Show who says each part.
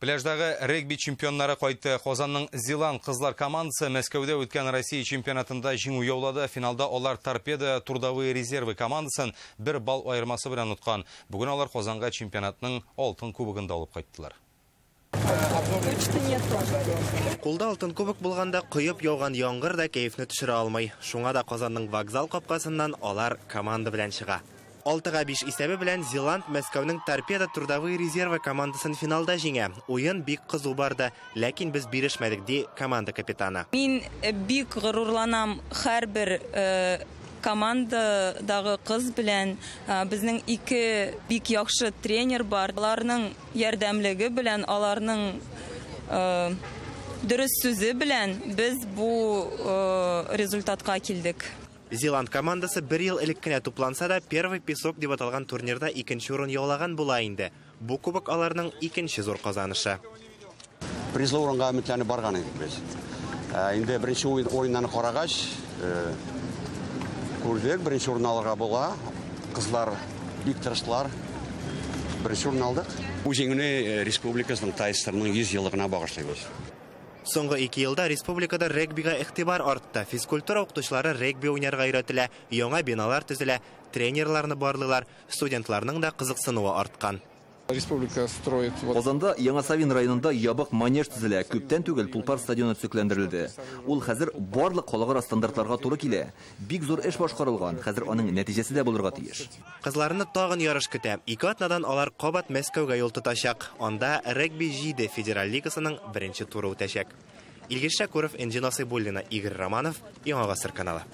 Speaker 1: Пляждагы регби чемпионнары кайтты. Казанның Зилант кызлар командасы Мәскәүдә үткән Россия чемпионатында җиңү яулады. Финалда алар Торпедо Трудовые резервы командасын 1 балл аермасы белән откан. Бүген алар Казанга чемпионатның алтын кубогын да алып кайттылар.
Speaker 2: Кулда алтын кубок булганда коеп яуган яңгыр да кәефне төшерә алмый. Шуңа да Казанның вокзал капкасыннан алар команда белән чыга. 6-5 исәбе белән Зилант Мәскәүнең Торпедо Трудовые резервы командасын финалда җиңә. Уен бик кызу барды, ләкин без бирешмәдек, ди команда капитаны.
Speaker 3: Мин бик горурланам һәрбер командадагы кыз белән. Безнең ике бик яхшы тренер бар. Аларның ярдәмлеге белән, аларның дөрес сүзе белән без бу результатка килдек.
Speaker 2: Зилант командасы бер ел элек кенә тупланса да, Первый песок дип аталган турнирда икенче урын яулаган була инде. Бу кубок аларның икенче зур казанышы.
Speaker 4: Призлы урынга өметләнеп барган идек без. Инде беренче уеннан карагач, күрдек, беренче урын алырга була. Кызлар бик тырыштылар. Беренче урын алдык. Бу җиңүне республикасының ТАССРның 100 еллыгына багышлыйбыз.
Speaker 2: Соңгы 2 елда республикада регбига игътибар артты. Физкультура укытучылары регби уйнарга өйрәтелә, яңа биналар төзелә, тренерларны барлыйлар, студентларның да кызыксынуы арткан.
Speaker 5: Республика строит вот
Speaker 6: Казанда Яңа Савин районында ябык манеж төзелә. Күптән түгел Тулпар стадионы төзекләндерелде. Ул хәзер барлык халыкара стандартларга туры килә. Бик зур эш башкарылган. Хәзер аның нәтиҗәсе дә булырга тиеш.
Speaker 2: Кызларны тагын ярыш көтә. 2 атнадан алар кабат Мәскәүгә юл тотачак. Анда регби 7 федераль лигасының беренче туры үтәчәк. Илгиз Шакуров, Энҗи Насыйбуллина, Игорь Романов, Яңа Гасыр каналы.